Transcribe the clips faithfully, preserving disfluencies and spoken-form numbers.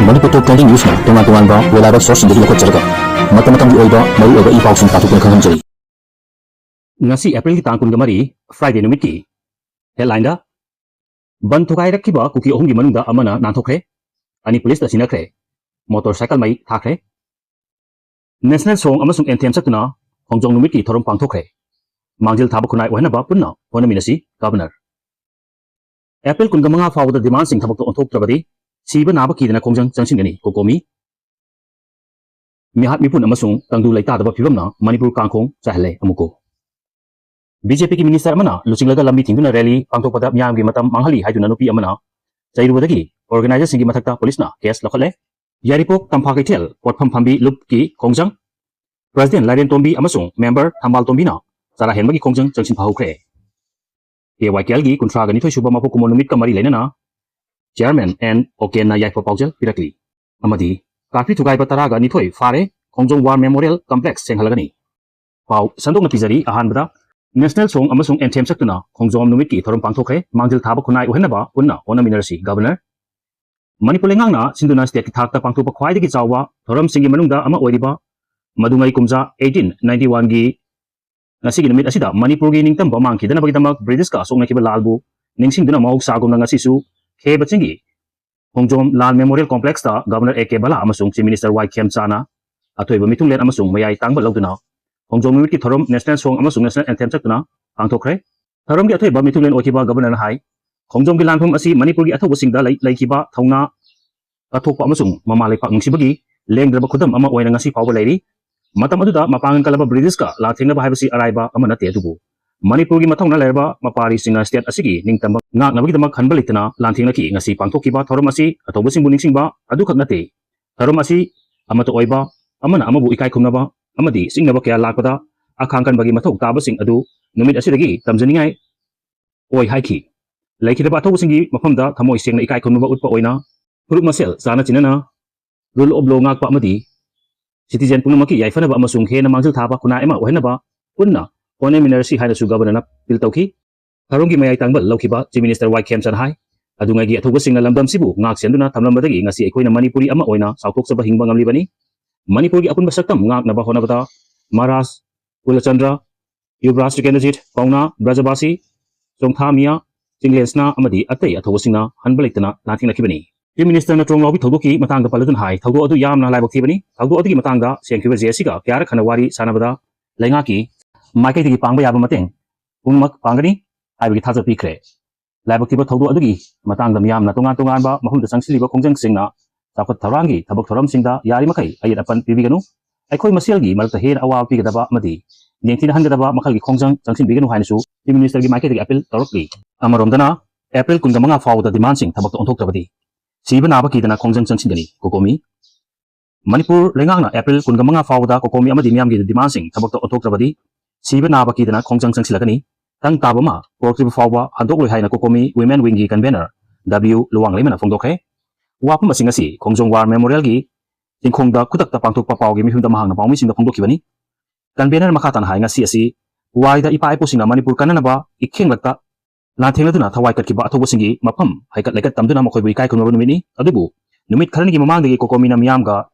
ꯃꯅꯤꯄꯨꯔ ꯇꯣꯞ twenty ꯅ꯭ꯌꯨꯁꯅ ꯇꯣꯉꯥꯟ ꯇꯣꯉꯥꯟꯕ reliable sourceꯁꯤꯡꯗꯒꯤ ꯂꯧꯈꯠꯆꯔꯒ ꯃꯇꯝ ꯃꯇꯝꯒꯤ ꯑꯣꯏꯕ ꯃꯔꯨꯑꯣꯏꯕ ꯏ ꯄꯥꯎꯁꯤꯡ ꯇꯥꯊꯣꯛꯇꯨꯅ ꯈꯪꯍꯟꯖꯔꯤ꯫ ꯉꯁꯤ Aprilꯒꯤ ꯇꯥꯡ ꯀꯨꯟꯒ ꯃꯔꯤ, Friday ꯅꯨꯃꯤꯠꯀꯤ headlineꯗ, ꯕꯟ ꯊꯨꯒꯥꯏꯔꯛꯈꯤꯕ ꯀꯨꯀꯤ ꯑꯍꯨꯝꯒꯤ ꯃꯅꯨꯡꯗ ꯑꯃꯅ ꯅꯥꯟꯊꯣꯛꯈ꯭ꯔꯦ, ꯑꯅꯤ ꯄꯨꯂꯤꯁꯇ ꯁꯤꯟꯅꯈ꯭ꯔꯦ, ꯃꯣꯇꯣꯔ ꯁꯥꯏꯀꯜ ꯃꯩ ꯊꯥꯈ꯭ꯔꯦ, National Song ꯑꯃꯁꯨꯡ Anthem ꯁꯛꯇꯨꯅ ꯈꯣꯡꯖꯣꯝ ꯅꯨꯃꯤꯠꯀꯤ ꯊꯧꯔꯝ ꯄꯥꯡꯊꯣꯛꯈ꯭ꯔꯦ, ꯃꯥꯡꯖꯤꯜ ꯊꯥꯕ ꯈꯨꯟꯅꯥꯏ ꯑꯣꯏꯍꯟꯅꯕ ꯄꯨꯟꯅ ꯍꯣꯠꯅꯃꯤꯟꯅꯁꯤ, Governor꯫ April ꯀꯨꯟꯒ ꯃꯉꯥ ꯐꯥꯎꯕꯗ demandꯁꯤꯡ ꯊꯕꯛꯇ ꯑꯣꯟꯊꯣꯛꯇ꯭ꯔꯕꯗꯤ ꯁꯤꯕ ꯅꯥꯕ ꯀꯤꯗꯅ ꯈꯣꯡꯖꯪ ꯆꯪꯁꯤꯟꯒꯅꯤ, COCOMI꯫ ꯃꯤꯍꯥꯠ ꯃꯤꯄꯨꯟ ꯑꯃꯁꯨꯡ ꯇꯪꯗꯨ ꯂꯩꯇꯥꯗꯕ ꯐꯤꯕꯝꯅ ꯃꯅꯤꯄꯨꯔ ꯀꯥꯡꯈꯣꯡ ꯆꯥꯏꯍꯜꯂꯦ, ꯑꯃꯨꯛꯀꯣ꯫ BJPꯒꯤ minister ꯑꯃꯅ ꯂꯨꯆꯤꯡꯂꯒ ꯂꯝꯕꯤ ꯊꯤꯡꯗꯨꯅ rally ꯄꯥꯡꯊꯣꯛꯄꯗ ꯃꯤꯌꯥꯝꯒꯤ ꯃꯇꯝ ꯃꯥꯡꯍꯜꯂꯤ ꯍꯥꯏꯗꯨꯅ ꯅꯨꯄꯤ ꯑꯃꯅ ꯆꯩꯔꯨꯕꯗꯒꯤ organizerꯁꯤꯡꯒꯤ ꯃꯊꯛꯇ ꯄꯨꯂꯤꯁꯅ case ꯂꯧꯈꯠꯂꯦ꯫ ꯌꯥꯏꯔꯤꯄꯣꯛ ꯇꯝꯐꯥ ꯀꯩꯊꯦꯜ ꯄꯣꯠꯐꯝ ꯐꯝꯕꯤ ꯂꯨꯞꯀꯤ ꯈꯣꯡꯖꯪ, President ꯂꯥꯏꯔꯦꯟ ꯇꯣꯝꯕꯤ ꯑꯃꯁꯨꯡ member ꯊꯝꯕꯥꯜ ꯇꯣꯝꯕꯤꯅ ꯆꯔꯥ ꯍꯦꯟꯕꯒꯤ ꯈꯣꯡꯖꯪ ꯆꯪꯁꯤꯟꯐꯍꯧꯈ꯭ꯔꯦ꯫ KYKLꯒꯤ ꯀꯨꯟꯊ꯭ꯔꯥꯒ ꯅꯤꯊꯣꯏ ꯁꯨꯕ ꯃꯄꯣꯛ ꯀꯨꯝꯑꯣꯟ ꯅꯨꯃꯤꯠꯀ ꯃꯔꯤ ꯂꯩꯅꯅ Chairman N ꯑꯣꯀꯦꯟꯅ ꯌꯥꯏꯐ ꯄꯥꯎꯖꯦꯜ ꯄꯤꯔꯛꯂꯤ꯫ ꯑꯃꯗꯤ ꯀꯥꯔꯐ꯭ꯌꯨ ꯊꯨꯒꯥꯏꯕ ꯇꯔꯥꯒ ꯅꯤꯊꯣꯏ ꯐꯥꯔꯦ, ꯈꯣꯡꯖꯣꯝ War Memorial Complex ꯁꯦꯡꯍꯜꯂꯒꯅꯤ꯫ ꯄꯥꯎ ꯁꯟꯗꯣꯛꯅ ꯄꯤꯖꯔꯤ꯫ ꯑꯍꯥꯟꯕꯗ, National Song ꯑꯃꯁꯨꯡ Anthem ꯁꯛꯇꯨꯅ ꯈꯣꯡꯖꯣꯝ ꯅꯨꯃꯤꯠꯀꯤ ꯊꯧꯔꯝ ꯄꯥꯡꯊꯣꯛꯈ꯭ꯔꯦ, ꯃꯥꯡꯖꯤꯜ ꯊꯥꯕ ꯈꯨꯟꯅꯥꯏ ꯑꯣꯏꯍꯟꯅꯕ ꯄꯨꯟꯅ ꯍꯣꯠꯅꯃꯤꯟꯅꯔꯁꯤ, Governor꯫ ꯃꯅꯤꯄꯨꯔ ꯂꯩꯉꯥꯛꯅ ꯁꯤꯟꯗꯨꯅ stateꯀꯤ ꯊꯥꯛꯇ ꯄꯥꯡꯊꯣꯛꯄ ꯈ꯭ꯋꯥꯏꯗꯒꯤ ꯆꯥꯎꯕ ꯊꯧꯔꯝꯁꯤꯡꯒꯤ ꯃꯅꯨꯡꯗ ꯑꯃ ꯑꯣꯏꯔꯤꯕ ꯃꯗꯨꯉꯩ ꯀꯨꯝꯖꯥ eighteen ninety oneꯒꯤ ꯉꯁꯤꯒꯤ ꯅꯨꯃꯤꯠ ꯑꯁꯤꯗ ꯃꯅꯤꯄꯨꯔꯒꯤ ꯅꯤꯡꯇꯝꯕ ꯃꯥꯡꯈꯤꯗꯅꯕꯒꯤꯗꯃꯛ Britishꯀ ꯁꯣꯛꯅꯈꯤꯕ ꯂꯥꯜꯕꯨ ꯅꯤꯡꯁꯤꯡꯗꯨꯅ ꯃꯍꯧꯁꯥꯒꯨꯝꯅ ꯉꯁꯤꯁꯨ ꯈꯦꯕ ꯆꯤꯡꯒꯤ ꯈꯣꯡꯖꯣꯝ ꯂꯥꯜ Memorial Complexꯇ Governor A K ꯕꯂꯥ ꯑꯃꯁꯨꯡ Chief Minister ꯋꯥꯏ ꯈꯦꯝꯆꯥꯅ ꯑꯊꯣꯏꯕ ꯃꯤꯊꯨꯡꯂꯦꯟ ꯑꯃꯁꯨꯡ ꯃꯌꯥꯏ ꯇꯥꯡꯕ ꯂꯧꯗꯨꯅ ꯈꯣꯡꯖꯣꯝ ꯅꯨꯃꯤꯠꯀꯤ ꯊꯧꯔꯝ National Song ꯑꯃꯁꯨꯡ National Anthem ꯁꯛꯇꯨꯅ ꯄꯥꯡꯊꯣꯛꯈ꯭ꯔꯦ꯫ ꯊꯧꯔꯝꯒꯤ ꯑꯊꯣꯏꯕ ꯃꯤꯊꯨꯡꯂꯦꯟ ꯑꯣꯏꯈꯤꯕ Governorꯅ ꯍꯥꯏ, ꯈꯣꯡꯖꯣꯝꯒꯤ ꯂꯥꯟꯐꯝ ꯑꯁꯤ ꯃꯅꯤꯄꯨꯔꯒꯤ ꯑꯊꯧꯕꯁꯤꯡꯗ ꯂꯩ-, ꯂꯩꯈꯤꯕ ꯊꯧꯅꯥ ꯀꯠꯊꯣꯛꯄ ꯑꯃꯁꯨꯡ ꯃꯃꯥ ꯂꯩꯄꯥꯛ ꯅꯨꯡꯁꯤꯕꯒꯤ ꯂꯦꯡꯗ꯭ꯔꯕ ꯈꯨꯗꯝ ꯑꯃ ꯑꯣꯏꯅ ꯉꯁꯤ ꯐꯥꯎꯕ ꯂꯩꯔꯤ꯫ ꯃꯇꯝ ꯑꯗꯨꯗ ꯃꯄꯥꯡꯒꯜ ꯀꯜꯂꯕ Britishꯀ ꯂꯥꯟꯊꯦꯡꯅꯕ ꯍꯥꯏꯕꯁꯤ ꯑꯔꯥꯏꯕ ꯑꯃ ꯅꯠꯇꯦ, ꯑꯗꯨꯕꯨ ꯃꯅꯤꯄꯨꯔꯒꯤ ꯃꯊꯧꯅꯥ ꯂꯩꯔꯕ ꯃꯄꯥꯔꯤꯁꯤꯡꯅ state ꯑꯁꯤꯒꯤ ꯅꯤꯡꯇꯝꯕ ꯉꯥꯛꯅꯕꯒꯤꯗꯃꯛ ꯈꯟꯕ ꯂꯩꯇꯅ ꯂꯥꯟꯊꯦꯡꯅꯈꯤ꯫ ꯉꯁꯤ ꯄꯥꯡꯊꯣꯛꯈꯤꯕ ꯊꯧꯔꯝ ꯑꯁꯤ ꯑꯊꯧꯕꯁꯤꯡꯕꯨ ꯅꯤꯡꯁꯤꯡꯕ ꯑꯗꯨꯈꯛ ꯅꯠꯇꯦ, ꯊꯧꯔꯝ ꯑꯁꯤ ꯑꯃꯠꯇ ꯑꯣꯏꯕ, ꯑꯃꯅ ꯑꯃꯕꯨ ꯏꯀꯥꯏ ꯈꯨꯝꯅꯕ ꯑꯃꯗꯤ ꯆꯤꯡꯅꯕ ꯀꯌꯥ ꯂꯥꯛꯄꯗ ꯑꯈꯥꯡ ꯀꯟꯕꯒꯤ ꯃꯊꯧ ꯇꯥꯕꯁꯤꯡ ꯑꯗꯨ ꯅꯨꯃꯤꯠ ꯑꯁꯤꯗꯒꯤ ꯇꯝꯖꯅꯤꯡꯉꯥꯏ ꯑꯣꯏ ꯍꯥꯏꯈꯤ꯫ ꯂꯩꯈꯤꯗꯕ ꯑꯊꯧꯕꯁꯤꯡꯒꯤ ꯃꯐꯝꯗ ꯊꯃꯣꯏ ꯁꯦꯡꯅ ꯏꯀꯥꯏ ꯈꯨꯝꯅꯕ ꯎꯠꯄ ꯑꯣꯏꯅ ꯐꯨꯔꯨꯞ ꯃꯁꯦꯜ ꯆꯥꯟꯅ ꯆꯤꯟꯅꯅ rule of law ꯉꯥꯛꯄ ꯑꯃꯗꯤ citizen ꯄꯨꯝꯅꯃꯛꯀꯤ ꯌꯥꯏꯐꯅꯕ ꯑꯃꯁꯨꯡ ꯍꯦꯟꯅ ꯃꯥꯡꯖꯤꯜ ꯊꯥꯕ ꯈꯨꯟꯅꯥꯏ ꯑꯃ ꯑꯣꯏꯍꯟꯅꯕ ꯄꯨꯟꯅ ꯍꯣꯠꯅꯃꯤꯟꯅꯔꯁꯤ ꯍꯥꯏꯅꯁꯨ Governorꯅ appeal ꯇꯧꯈꯤ꯫ ꯊꯧꯔꯝꯒꯤ ꯃꯌꯥꯏ ꯇꯥꯡꯕ ꯂꯧꯈꯤꯕ Chief Minister ꯋꯥꯏ ꯈꯦꯝꯆꯥꯟ ꯍꯥꯏ, ꯑꯗꯨꯉꯩꯒꯤ ꯑꯊꯧꯕꯁꯤꯡꯅ ꯂꯝꯗꯝꯁꯤꯕꯨ ꯉꯥꯛ ꯁꯦꯟꯗꯨꯅ ꯊꯝꯂꯝꯕꯗꯒꯤ ꯉꯁꯤ ꯑꯩꯈꯣꯏꯅ ꯃꯅꯤꯄꯨꯔꯤ ꯑꯃ ꯑꯣꯏꯅ ꯆꯥꯎꯊꯣꯛꯆꯕ ꯍꯤꯡꯕ ꯉꯝꯂꯤꯕꯅꯤ꯫ ꯃꯅꯤꯄꯨꯔꯒꯤ ꯑꯄꯨꯟꯕ ꯁꯛꯇꯝ ꯉꯥꯛꯅꯕ ꯍꯣꯠꯅꯕꯗ ꯃꯍꯥꯔꯥꯖ ꯀꯨꯂꯆꯟꯗ꯭ꯔ, ꯌꯨꯕꯔꯥꯖ ꯇ꯭ꯔꯤꯀꯦꯟꯗ꯭ꯔꯖꯤꯠ, ꯄꯥꯎꯅꯥ ꯕ꯭ꯔꯖꯕꯥꯁꯤ, ꯆꯣꯡꯊꯥ ꯃꯤꯌꯥ, ꯆꯤꯡꯂꯦꯟꯁꯅꯥ ꯑꯃꯗꯤ ꯑꯇꯩ ꯑꯊꯧꯕꯁꯤꯡꯅ ꯍꯟꯕ ꯂꯩꯇꯅ ꯂꯥꯟꯊꯦꯡꯅꯈꯤꯕꯅꯤ꯫ ꯆꯤꯐ ꯃꯤꯅꯤꯁꯇꯔꯅ ꯇ꯭ꯔꯣꯡ ꯂꯥꯎꯕꯤ ꯊꯧꯗꯣꯛꯀꯤ ꯃꯇꯥꯡꯗ ꯄꯜꯂꯗꯨꯅ ꯍꯥꯏ, ꯊꯧꯗꯣꯛ ꯑꯗꯨ ꯌꯥꯝꯅ ꯂꯥꯏꯕꯛ ꯊꯤꯕꯅꯤ꯫ ꯊꯧꯗꯣꯛ ꯑꯗꯨꯒꯤ ꯃꯇꯥꯡꯗ ꯁꯦꯝꯈꯤꯕ ꯖꯦ ꯑꯦꯁ ꯁꯤꯒ ꯀꯌꯥꯔꯛ ꯍꯟꯅ ꯋꯥꯔꯤ ꯁꯥꯟꯅꯕꯗ ꯂꯩꯉꯥꯛꯀꯤ ꯃꯥꯏꯀꯩꯗꯒꯤ ꯄꯥꯡꯕ ꯌꯥꯕ ꯃꯇꯦꯡ ꯄꯨꯝꯅꯃꯛ ꯄꯥꯡꯒꯅꯤ ꯍꯥꯏꯕꯒꯤ ꯊꯥꯖꯕ ꯄꯤꯈ꯭ꯔꯦ꯫ ꯂꯥꯏꯕꯛ ꯊꯤꯕ ꯊꯧꯗꯣꯛ ꯑꯗꯨꯒꯤ ꯃꯇꯥꯡꯗ ꯃꯤꯌꯥꯝꯅ ꯇꯣꯉꯥꯟ ꯇꯣꯉꯥꯟꯕ ꯃꯐꯝꯗ ꯆꯪꯁꯤꯜꯂꯤꯕ ꯈꯣꯡꯖꯪꯁꯤꯡꯅ ꯆꯥꯎꯈꯠ ꯊꯧꯔꯥꯡꯒꯤ ꯊꯕꯛ ꯊꯧꯔꯝꯁꯤꯡꯗ ꯌꯥꯔꯤꯃꯈꯩ ꯑꯌꯦꯠ ꯑꯄꯟ ꯄꯤꯕꯤꯒꯅꯨ꯫ ꯑꯩꯈꯣꯏ ꯃꯁꯦꯜꯒꯤ ꯃꯔꯛꯇ ꯍꯦꯟꯅ ꯑꯋꯥꯕ ꯄꯤꯒꯗꯕ ꯑꯃꯗꯤ ꯌꯦꯡꯊꯤꯅꯍꯟꯒꯗꯕ ꯃꯈꯜꯒꯤ ꯈꯣꯡꯖꯪ ꯆꯪꯁꯤꯟꯕꯤꯒꯅꯨ ꯍꯥꯏꯅꯁꯨ ꯆꯤꯐ ꯃꯤꯅꯤꯁꯇꯔꯒꯤ ꯃꯥꯏꯀꯩꯗꯒꯤ ꯑꯄꯤꯜ ꯇꯧꯔꯛꯂꯤ꯫ ꯑꯃꯔꯣꯝꯗꯅ, ꯑꯦꯄ꯭ꯔꯤꯜ ꯀꯨꯟꯃꯉꯥ ꯐꯥꯎꯕꯗ ꯗꯤꯃꯥꯟꯁꯤꯡ ꯊꯕꯛꯇ ꯑꯣꯟꯊꯣꯛꯇ꯭ꯔꯕꯗꯤ ꯁꯤꯕ ꯅꯥꯕ ꯀꯤꯗꯅ ꯈꯣꯡꯖꯪ ꯆꯪꯁꯤꯟꯒꯅꯤ꯫ ꯀꯣꯀꯣꯃꯤ꯫ ꯃꯅꯤꯄꯨꯔ ꯂꯩꯉꯥꯛꯅ ꯑꯦꯄ꯭ꯔꯤꯜ ꯀꯨꯟꯃꯉꯥ ꯐꯥꯎꯕꯗ ꯀꯣꯀꯣꯃꯤ ꯑꯃꯗꯤ ꯃꯤꯌꯥꯝꯒꯤ ꯗꯤꯃꯥꯟꯁꯤꯡ ꯊꯕꯛꯇ ꯑꯣꯟꯊꯣꯛꯇ꯭ꯔꯕꯗꯤ ꯁꯤꯕ ꯅꯥꯕ ꯀꯤꯗꯅ ꯈꯣꯡꯖꯪ ꯆꯪꯁꯤꯜꯂꯒꯅꯤ꯫ ꯇꯪ ꯇꯥꯕ ꯑꯃ ꯄꯨꯔꯛꯇ꯭ꯔꯤꯕ ꯐꯥꯎꯕ ꯍꯟꯗꯣꯛꯂꯣꯏ ꯍꯥꯏꯅ ꯀꯣꯀꯣꯃꯤ ꯋꯤꯃꯦꯟ ꯋꯤꯡꯒꯤ ꯀꯟꯚꯦꯅꯔ ꯗꯕ꯭ꯂꯤꯎ ꯂꯨꯋꯥꯡꯂꯩꯃꯅ ꯐꯣꯡꯗꯣꯛꯈ꯭ꯔꯦ꯫ ꯋꯥꯐꯝ ꯑꯁꯤꯡ ꯑꯁꯤ ꯈꯣꯡꯖꯣꯝ ꯋꯥꯔ ꯃꯦꯃꯣꯔꯤꯌꯦꯜꯒꯤ ꯆꯤꯡꯈꯣꯡꯗ ꯈꯨꯗꯛꯇ ꯄꯥꯡꯊꯣꯛꯄ ꯄꯥꯎꯒꯤ ꯃꯤꯍꯨꯟꯗ ꯃꯍꯥꯛꯅ ꯄꯥꯎꯃꯤꯁꯤꯡꯗ ꯐꯣꯡꯗꯣꯛꯈꯤꯕꯅꯤ꯫ ꯀꯟꯚꯦꯅꯔ ꯃꯈꯥ ꯇꯥꯅ ꯍꯥꯏ, ꯉꯁꯤ ꯑꯁꯤ ꯄꯨꯋꯥꯔꯤꯗ ꯏꯄꯥ ꯏꯄꯨꯁꯤꯡꯅ ꯃꯅꯤꯄꯨꯔ ꯀꯟꯅꯅꯕ ꯏꯈꯦꯡꯂꯛꯇ ꯂꯥꯟꯊꯦꯡꯅꯗꯨꯅ ꯊꯋꯥꯏ ꯀꯠꯈꯤꯕ ꯑꯊꯧꯕꯁꯤꯡꯒꯤ ꯃꯐꯝ ꯍꯩꯀꯠ ꯂꯩꯀꯠ ꯇꯝꯗꯨꯅ ꯃꯈꯣꯏꯕꯨ ꯏꯀꯥꯏ ꯈꯨꯝꯅꯕ ꯅꯨꯃꯤꯠꯅꯤ꯫ ꯑꯗꯨꯕꯨ ꯅꯨꯃꯤꯠ ꯈꯔꯅꯤꯒꯤ ꯃꯃꯥꯡꯗꯒꯤ ꯀꯣꯀꯣꯃꯤꯅ ꯃꯤꯌꯥꯝꯒ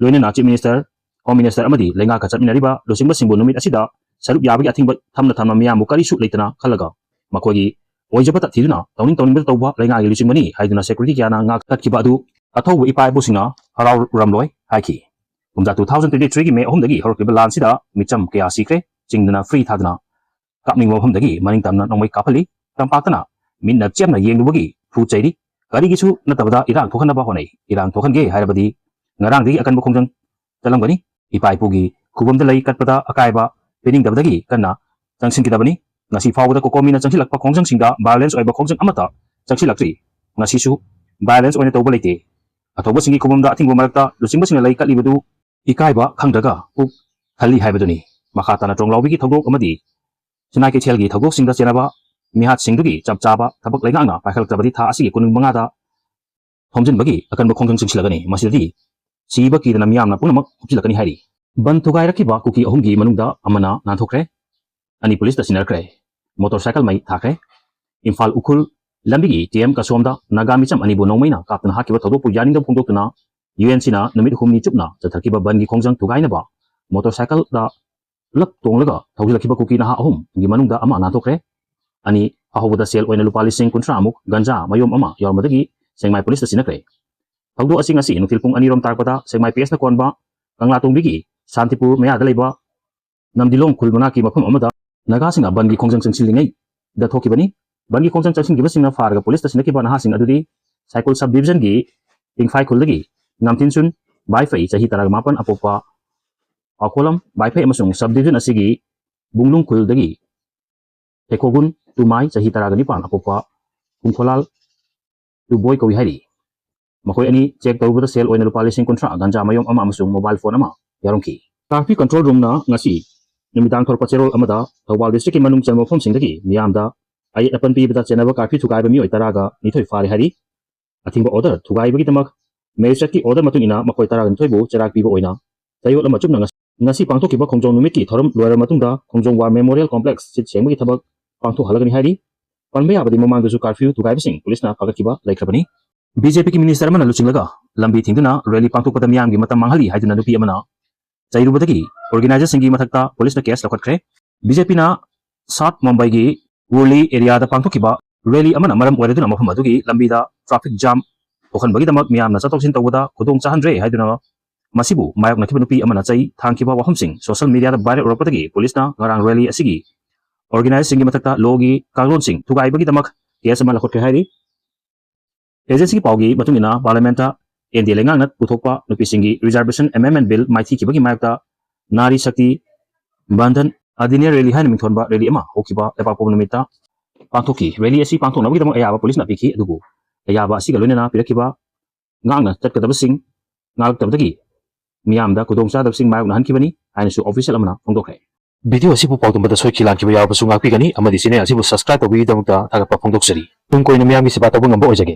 ꯂꯣꯏꯅꯅ ꯆꯤꯐ ꯃꯤꯅꯤꯁꯇꯔ, ꯍꯣꯝ ꯃꯤꯅꯤꯁꯇꯔ ꯑꯃꯗꯤ ꯂꯩꯉꯥꯛꯀ ꯆꯠꯃꯤꯟꯅꯔꯤꯕ ꯂꯨꯆꯤꯡꯕꯁꯤꯡꯕꯨ ꯅꯨꯃꯤꯠ ꯑꯁꯤꯗ ꯁꯔꯨꯛ ꯌꯥꯕꯒꯤ ꯑꯊꯤꯡꯕ ꯊꯝꯅ ꯊꯝꯅ ꯃꯤꯌꯥꯝꯕꯨ ꯀꯔꯤꯁꯨ ꯂꯩꯇꯅ ꯈꯜꯂꯒ ꯃꯈꯣꯏꯒꯤ ꯑꯣꯏꯖꯕꯇ ꯊꯤꯗꯨꯅ ꯇꯧꯅꯤꯡ ꯇꯧꯅꯤꯡꯕꯗ ꯇꯧꯕ ꯂꯩꯉꯥꯛꯒꯤ ꯂꯨꯆꯤꯡꯕꯅꯤ ꯍꯥꯏꯗꯨꯅ ꯁꯦꯀ꯭ꯌꯨꯔꯤꯇꯤ ꯀꯌꯥꯅ ꯉꯥꯛꯊꯠꯈꯤꯕ ꯑꯗꯨ ꯑꯊꯧꯕ ꯏꯄꯥ ꯏꯄꯨꯁꯤꯡꯅ ꯍꯔꯥꯎꯔꯝꯂꯣꯏ ꯍꯥꯏꯈꯤ꯫ ꯀꯨꯝꯖꯥ ꯇꯨ ꯊꯥꯎꯖꯟ ꯇ꯭ꯋꯦꯟꯇꯤ ꯊ꯭ꯔꯤꯒꯤ ꯃꯦ ꯑꯍꯨꯝꯗꯒꯤ ꯍꯧꯔꯛꯂꯤꯕ ꯂꯥꯟꯁꯤꯗ ꯃꯤꯆꯝ ꯀꯌꯥ ꯁꯤꯈ꯭ꯔꯦ, ꯆꯤꯡꯗꯨꯅ ꯐ꯭ꯔꯤ ꯊꯥꯗꯨꯅ ꯀꯥꯞꯅꯤꯡꯕ ꯃꯐꯝꯗꯒꯤ ꯃꯅꯤꯡ ꯇꯝꯅ ꯅꯣꯡꯃꯩ ꯀꯥꯞꯍꯜꯂꯤ꯫ ꯇꯝꯄꯥꯛꯇꯅ ꯃꯤꯠꯅ ꯆꯦꯞꯅ ꯌꯦꯡꯂꯨꯕꯒꯤ ꯐꯨ ꯆꯩꯔꯤ꯫ ꯀꯔꯤꯒꯤꯁꯨ ꯅꯠꯇꯕꯗ ꯏꯔꯥꯡ ꯊꯣꯛꯍꯟꯅꯕ ꯍꯣꯠꯅꯩ꯫ ꯏꯔꯥꯡ ꯊꯣꯛꯍꯟꯒꯦ ꯍꯥꯏꯔꯕꯗꯤ ꯉꯔꯥꯡꯗꯒꯤ ꯑꯀꯟꯕ ꯈꯣꯡꯖꯪ ꯆꯠꯂꯝꯒꯅꯤ꯫ ꯏꯄꯥ ꯏꯄꯨꯒꯤ ꯈꯨꯕꯝꯗ ꯂꯩ ꯀꯠꯄꯗ ꯑꯀꯥꯏꯕ ꯄꯤꯅꯤꯡꯗꯕꯗꯒꯤ ꯀꯟꯅ ꯆꯪꯁꯤꯟꯈꯤꯗꯕꯅꯤ꯫ ꯉꯁꯤ ꯐꯥꯎꯕꯗ ꯀꯣꯀꯣꯃꯤꯅ ꯆꯪꯁꯤꯜꯂꯛꯄ ꯈꯣꯡꯖꯪꯁꯤꯡꯗ ꯚꯥꯏꯑꯣꯂꯦꯟꯁ ꯑꯣꯏꯕ ꯈꯣꯡꯖꯪ ꯑꯃꯠꯇ ꯆꯪꯁꯤꯜꯂꯛꯇ꯭ꯔꯤ꯫ ꯉꯁꯤꯁꯨ ꯚꯥꯏꯑꯣꯂꯦꯟꯁ ꯑꯣꯏꯅ ꯇꯧꯕ ꯂꯩꯇꯦ꯫ ꯑꯊꯧꯕꯁꯤꯡꯒꯤ ꯈꯨꯕꯝꯗ ꯑꯊꯤꯡꯕ ꯃꯔꯛꯇ ꯂꯨꯆꯤꯡꯕꯁꯤꯡꯅ ꯂꯩ ꯀꯠꯂꯤꯕꯗꯨ ꯏꯀꯥꯏꯕ ꯈꯪꯗ꯭ꯔꯒ ꯄꯨꯛ ꯊꯜꯂꯤ ꯍꯥꯏꯕꯗꯨꯅꯤ꯫ ꯃꯈꯥ ꯇꯥꯅ ꯇ꯭ꯔꯣꯡꯂꯥꯎꯕꯤꯒꯤ ꯊꯧꯗꯣꯛ ꯑꯃꯗꯤ ꯁꯤꯅꯥꯏ ꯀꯩꯊꯦꯜꯒꯤ ꯊꯧꯗꯣꯛꯁꯤꯡꯗ ꯆꯦꯟꯅꯕ ꯃꯤꯍꯥꯠꯁꯤꯡꯗꯨꯒꯤ ꯆꯞ ꯆꯥꯕ ꯊꯕꯛ ꯂꯩꯉꯥꯛꯅ ꯄꯥꯏꯈꯠꯂꯛꯇ꯭ꯔꯕꯗꯤ ꯊꯥ ꯑꯁꯤꯒꯤ ꯀꯨꯟꯃꯉꯥꯗ ꯊꯣꯝꯖꯤꯟꯕꯒꯤ ꯑꯀꯟꯕ ꯈꯣꯡꯖꯪ ꯆꯪꯁꯤꯜꯂꯒꯅꯤ꯫ ꯃꯁꯤꯗꯗꯤ ꯁꯤꯕ ꯀꯤꯗꯅ ꯃꯤꯌꯥꯝꯅ ꯄꯨꯝꯅꯃꯛ ꯍꯨꯞꯆꯤꯜꯂꯛꯀꯅꯤ ꯍꯥꯏꯔꯤ꯫ ꯕꯟ ꯊꯨꯒꯥꯏꯔꯛꯈꯤꯕ ꯀꯨꯀꯤ ꯑꯍꯨꯝꯒꯤ ꯃꯅꯨꯡꯗ ꯑꯃꯅ ꯅꯥꯟꯊꯣꯛꯈ꯭ꯔꯦ, ꯑꯅꯤ ꯄꯨꯂꯤꯁꯇ ꯁꯤꯟꯅꯈ꯭ꯔꯦ, ꯃꯣꯇꯣꯔ ꯁꯥꯏꯀꯜ ꯃꯩ ꯊꯥꯈ꯭ꯔꯦ꯫ ꯏꯝꯐꯥꯜ ꯎꯈ꯭ꯔꯨꯜ ꯂꯝꯕꯤꯒꯤ ꯇꯤ ꯑꯦꯝ ꯀꯁꯣꯝꯗ ꯅꯥꯒꯥ ꯃꯤꯆꯝ ꯑꯅꯤꯕꯨ ꯅꯣꯡꯃꯩꯅ ꯀꯥꯞꯇꯨꯅ ꯍꯥꯠꯈꯤꯕ ꯊꯧꯗꯣꯛꯄꯨ ꯌꯥꯅꯤꯡꯗꯕ ꯐꯣꯡꯗꯣꯛꯇꯨꯅ ꯌꯨ ꯑꯦꯟ ꯁꯤꯅ ꯅꯨꯃꯤꯠ ꯍꯨꯝꯅꯤ ꯆꯨꯞꯅ ꯆꯠꯊꯈꯤꯕ ꯕꯟꯒꯤ ꯈꯣꯡꯖꯪ ꯊꯨꯒꯥꯏꯅꯕ ꯃꯣꯇꯣꯔ ꯁꯥꯏꯀꯜꯗ ꯂꯞ ꯇꯣꯡꯂꯒ ꯊꯧꯖꯤꯜꯂꯛꯈꯤꯕ ꯀꯨꯀꯤ ꯅꯍꯥ ꯑꯍꯨꯝꯒꯤ ꯃꯅꯨꯡꯗ ꯑꯃ ꯅꯥꯟꯊꯣꯛꯈ꯭ꯔꯦ꯫ ꯑꯅꯤ ꯑꯍꯧꯕꯗ ꯁꯦꯜ ꯑꯣꯏꯅ ꯂꯨꯄꯥ ꯂꯤꯁꯤꯡ ꯀꯨꯟꯊ꯭ꯔꯥ ꯃꯨꯛ ꯒꯟꯖꯥ ꯃꯌꯣꯝ ꯑꯃ ꯌꯥꯎꯔꯝꯕꯗꯒꯤ ꯁꯦꯡꯃꯥꯏ ꯄꯨꯂꯤꯁꯇ ꯁꯤꯟꯅꯈ꯭ꯔꯦ꯫ ꯊꯧꯗꯣꯛ ꯑꯁꯤ ꯉꯁꯤ ꯅꯨꯡꯊꯤꯜ ꯄꯨꯡ ꯑꯅꯤꯔꯣꯝ ꯇꯥꯔꯛꯄꯗ ꯁꯦꯡꯃꯥꯏ ꯄꯤ ꯑꯦꯁꯅ ꯀꯣꯟꯕ ꯀꯪꯂꯥꯇꯣꯡꯕꯤꯒꯤ ꯁꯥꯟꯇꯤꯄꯨꯔ ꯃꯌꯥꯗ ꯂꯩꯕ ꯅꯝꯗꯤꯂꯣꯡ ꯈꯨꯜ ꯃꯅꯥꯛꯀꯤ ꯃꯐꯝ ꯑꯃꯗ ꯅꯥꯒꯥꯁꯤꯡꯅ ꯕꯟꯒꯤ ꯈꯣꯡꯖꯪ ꯆꯪꯁꯤꯜꯂꯤꯉꯩꯗ ꯊꯣꯛꯈꯤꯕꯅꯤ꯫ ꯕꯟꯒꯤ ꯈꯣꯡꯖꯪ ꯆꯪꯁꯤꯟꯈꯤꯕꯁꯤꯡꯅ ꯐꯥꯔꯒ ꯄꯨꯂꯤꯁꯇ ꯁꯤꯟꯅꯈꯤꯕ ꯅꯍꯥꯁꯤꯡ ꯑꯗꯨꯗꯤ ꯁꯥꯏꯀꯨꯜ ꯁꯕ ꯗꯤꯕꯤꯖꯟꯒꯤ ꯇꯤꯡꯐꯥꯏ ꯈꯨꯜꯗꯒꯤ ꯉꯥꯝꯊꯤꯟꯁꯨꯟ ꯕꯥꯏꯐꯩ, ꯆꯍꯤ ꯇꯔꯥꯃꯥꯄꯟ, ꯑꯄꯣꯛꯄ ꯄꯥꯎꯈꯣꯂꯝ ꯕꯥꯏꯐꯩ ꯑꯃꯁꯨꯡ ꯁꯕ ꯗꯤꯕꯤꯖꯟ ꯑꯁꯤꯒꯤ ꯕꯨꯡꯂꯨꯡ ꯈꯨꯜꯗꯒꯤ ꯍꯦꯈꯣꯒꯨꯟ ꯇꯨꯃꯥꯏ, ꯆꯍꯤ ꯇꯔꯥꯒ ꯅꯤꯄꯥꯟ, ꯑꯄꯣꯛꯄ ꯄꯨꯡꯈꯣꯂꯥꯜ ꯇꯨꯕꯣꯏ ꯀꯧꯏ ꯍꯥꯏꯔꯤ꯫ ꯃꯈꯣꯏ ꯑꯅꯤ ꯆꯦꯛ ꯇꯧꯔꯨꯕꯗ ꯁꯦꯜ ꯑꯣꯏꯅ ꯂꯨꯄꯥ ꯂꯤꯁꯤꯡ ꯀꯨꯟꯊ꯭ꯔꯥ, ꯒꯟꯖꯥ ꯃꯌꯣꯝ ꯑꯃ ꯑꯃꯁꯨꯡ ꯃꯣꯕꯥꯏꯜ ꯐꯣꯟ ꯑꯃ ꯌꯥꯎꯔꯝꯈꯤ꯫ ꯀꯥꯔꯐ꯭ꯌꯨ ꯀꯟꯇ꯭ꯔꯣꯜ ꯔꯨꯝꯅ ꯉꯁꯤ ꯅꯨꯃꯤꯗꯥꯡ ꯊꯣꯔꯛꯄ ꯆꯦꯔꯣꯜ ꯑꯃꯗ ꯊꯧꯕꯥꯜ ꯗꯤꯁꯇ꯭ꯔꯤꯛꯀꯤ ꯃꯅꯨꯡ ꯆꯟꯕ ꯃꯐꯝꯁꯤꯡꯗꯒꯤ ꯃꯤꯌꯥꯝꯗ ꯑꯌꯦꯠ ꯑꯄꯟ ꯄꯤꯕꯗ ꯆꯦꯟꯅꯕ ꯀꯥꯔꯐ꯭ꯌꯨ ꯊꯨꯒꯥꯏꯕ ꯃꯤꯑꯣꯏ ꯇꯔꯥꯒ ꯅꯤꯊꯣꯏ ꯐꯥꯔꯦ ꯍꯥꯏꯔꯤ꯫ ꯑꯊꯤꯡꯕ ꯑꯣꯔꯗꯔ ꯊꯨꯒꯥꯏꯕꯒꯤꯗꯃꯛ ꯃꯦꯖꯤꯁꯇ꯭ꯔꯦꯠꯀꯤ ꯑꯣꯔꯗꯔ ꯃꯇꯨꯡ ꯏꯟꯅ ꯃꯈꯣꯏ ꯇꯔꯥꯒ ꯅꯤꯊꯣꯏꯕꯨ ꯆꯩꯔꯥꯛ ꯄꯤꯕ ꯑꯣꯏꯅ ꯆꯌꯣꯜ ꯑꯃ ꯆꯨꯞꯅ ꯉꯁꯤ, ꯉꯁꯤ ꯄꯥꯡꯊꯣꯛꯈꯤꯕ ꯈꯣꯡꯖꯣꯝ ꯅꯨꯃꯤꯠꯀꯤ ꯊꯧꯔꯝ ꯂꯣꯏꯔꯕ ꯃꯇꯨꯡꯗ ꯈꯣꯡꯖꯣꯝ ꯋꯥꯔ ꯃꯦꯃꯣꯔꯤꯌꯦꯜ ꯀꯣꯝꯄ꯭ꯂꯦꯛꯁ ꯁꯤꯠ ꯁꯦꯡꯕꯒꯤ ꯊꯕꯛ ꯄꯥꯡꯊꯣꯛꯍꯜꯂꯒꯅꯤ ꯍꯥꯏꯔꯤ꯫ ꯄꯟꯕ ꯌꯥꯕꯗꯤ ꯃꯃꯥꯡꯗꯁꯨ ꯀꯥꯔꯐ꯭ꯌꯨ ꯊꯨꯒꯥꯏꯕꯁꯤꯡ ꯄꯨꯂꯤꯁꯅ ꯐꯥꯒꯠꯈꯤꯕ ꯂꯩꯈ꯭ꯔꯕꯅꯤ꯫ ꯕꯤ ꯖꯦ ꯄꯤꯒꯤ ꯃꯤꯅꯤꯁꯇꯔ ꯑꯃꯅ ꯂꯨꯆꯤꯡꯂꯒ ꯂꯝꯕꯤ ꯊꯤꯡꯗꯨꯅ ꯔꯦꯂꯤ ꯄꯥꯡꯊꯣꯛꯄꯗ ꯃꯤꯌꯥꯝꯒꯤ ꯃꯇꯝ ꯃꯥꯡꯍꯜꯂꯤ ꯍꯥꯏꯗꯨꯅ ꯅꯨꯄꯤ ꯑꯃꯅ ꯆꯩꯔꯨꯕꯗꯒꯤ ꯑꯣꯔꯒꯅꯥꯏꯖꯔꯁꯤꯡꯒꯤ ꯃꯊꯛꯇ ꯄꯨꯂꯤꯁꯅ ꯀꯦꯁ ꯂꯧꯈꯠꯈ꯭ꯔꯦ꯫ ꯕꯤ ꯖꯦ ꯄꯤꯅ ꯁꯥꯎꯠ ꯃꯨꯝꯕꯥꯏꯒꯤ ꯋꯨꯔꯂꯤ ꯑꯦꯔꯤꯌꯥꯗ ꯄꯥꯡꯊꯣꯛꯈꯤꯕ ꯔꯦꯂꯤ ꯑꯃꯅ ꯃꯔꯝ ꯑꯣꯏꯔꯗꯨꯅ ꯃꯐꯝ ꯑꯗꯨꯒꯤ ꯂꯝꯕꯤꯗ ꯇ꯭ꯔꯥꯐꯤꯛ ꯖꯥꯝ ꯊꯣꯛꯍꯟꯕꯒꯤꯗꯃꯛ ꯃꯤꯌꯥꯝꯅ ꯆꯠꯊꯣꯛ ꯆꯠꯁꯤꯟ ꯇꯧꯕꯗ ꯈꯨꯗꯣꯡ ꯆꯥꯍꯟꯗ꯭ꯔꯦ ꯍꯥꯏꯗꯨꯅ ꯃꯁꯤꯕꯨ ꯃꯥꯌꯣꯛꯅꯈꯤꯕ ꯅꯨꯄꯤ ꯑꯃꯅ ꯆꯩ ꯊꯥꯡꯈꯤꯕ ꯋꯥꯐꯝꯁꯤꯡ ꯁꯣꯁꯤꯌꯦꯜ ꯃꯤꯗꯤꯌꯥꯗ ꯚꯥꯏꯔꯦꯜ ꯑꯣꯏꯔꯛꯄꯗꯒꯤ ꯄꯨꯂꯤꯁꯅ ꯉꯔꯥꯡ ꯔꯦꯂꯤ ꯑꯁꯤꯒꯤ ꯑꯣꯔꯒꯅꯥꯏꯖꯔꯁꯤꯡꯒꯤ ꯃꯊꯛꯇ ꯂꯣꯒꯤ ꯀꯥꯡꯂꯣꯟꯁꯤꯡ ꯊꯨꯒꯥꯏꯕꯒꯤꯗꯃꯛ ꯀꯦꯁ ꯑꯃ ꯂꯧꯈꯠꯈ꯭ꯔꯦ ꯍꯥꯏꯔꯤ꯫ ꯑꯦꯖꯦꯟꯁꯤꯒꯤ ꯄꯥꯎꯒꯤ ꯃꯇꯨꯡ ꯏꯟꯅ, ꯄꯥꯔꯂꯤꯌꯥꯃꯦꯟꯠꯇ ꯑꯦꯟ ꯗꯤ ꯑꯦ ꯂꯩꯉꯥꯛꯅ ꯄꯨꯊꯣꯛꯄ ꯅꯨꯄꯤꯁꯤꯡꯒꯤ ꯔꯤꯖꯥꯔꯕꯦꯁꯟ ꯑꯦꯃꯦꯟꯗꯃꯦꯟꯠ ꯕꯤꯜ ꯃꯥꯏꯊꯤꯈꯤꯕꯒꯤ ꯃꯥꯌꯣꯛꯇ ꯅꯥꯔꯤ ꯁꯛꯇꯤ ꯕꯟꯙꯟ ꯑꯙꯤꯅ꯭ꯌ ꯔꯦꯂꯤ ꯍꯥꯏꯅ ꯃꯤꯡꯊꯣꯟꯕ ꯔꯦꯂꯤ ꯑꯃ ꯍꯧꯈꯤꯕ ꯂꯩꯕꯥꯛꯄꯣꯛꯄ ꯅꯨꯃꯤꯠꯇ ꯄꯥꯡꯊꯣꯛꯈꯤ꯫ ꯔꯦꯂꯤ ꯑꯁꯤ ꯄꯥꯡꯊꯣꯛꯅꯕꯒꯤꯗꯃꯛ ꯑꯌꯥꯕ ꯄꯨꯂꯤꯁꯅ ꯄꯤꯈꯤ, ꯑꯗꯨꯕꯨ ꯑꯌꯥꯕ ꯑꯁꯤꯒ ꯂꯣꯏꯅꯅ ꯄꯤꯔꯛꯈꯤꯕ ꯉꯥꯛꯅ ꯆꯠꯀꯗꯕꯁꯤꯡ ꯉꯥꯛꯂꯛꯇꯕꯗꯒꯤ ꯃꯤꯌꯥꯝꯗ ꯈꯨꯗꯣꯡꯆꯥꯗꯕꯁꯤꯡ ꯃꯥꯌꯣꯛꯅꯍꯟꯈꯤꯕꯅꯤ ꯍꯥꯏꯅꯁꯨ ꯑꯣꯐꯤꯁꯤꯌꯦꯜ ꯑꯃꯅ ꯐꯣꯡꯗꯣꯛꯈ꯭ꯔꯦ꯫ ꯚꯤꯗꯤꯑꯣ ꯑꯁꯤꯕꯨ ꯄꯥꯎꯗꯝꯕꯗ ꯁꯣꯏꯈꯤ ꯂꯥꯟꯈꯤꯕ ꯌꯥꯎꯔꯕꯁꯨ ꯉꯥꯛꯄꯤꯒꯅꯤ ꯑꯃꯗꯤ ꯆꯦꯅꯦꯜ ꯑꯁꯤꯕꯨ ꯁꯕꯁꯀ꯭ꯔꯥꯏꯕ ꯇꯧꯕꯤꯕꯒꯤꯗꯃꯛꯇ ꯊꯥꯒꯠꯄ ꯐꯣꯡꯗꯣꯛꯆꯔꯤ꯫ ꯇꯨꯡ ꯀꯣꯏꯅ ꯃꯤꯌꯥꯝꯒꯤ ꯁꯦꯕꯥ ꯇꯧꯕ ꯉꯝꯕ ꯑꯣꯏꯖꯒꯦ꯫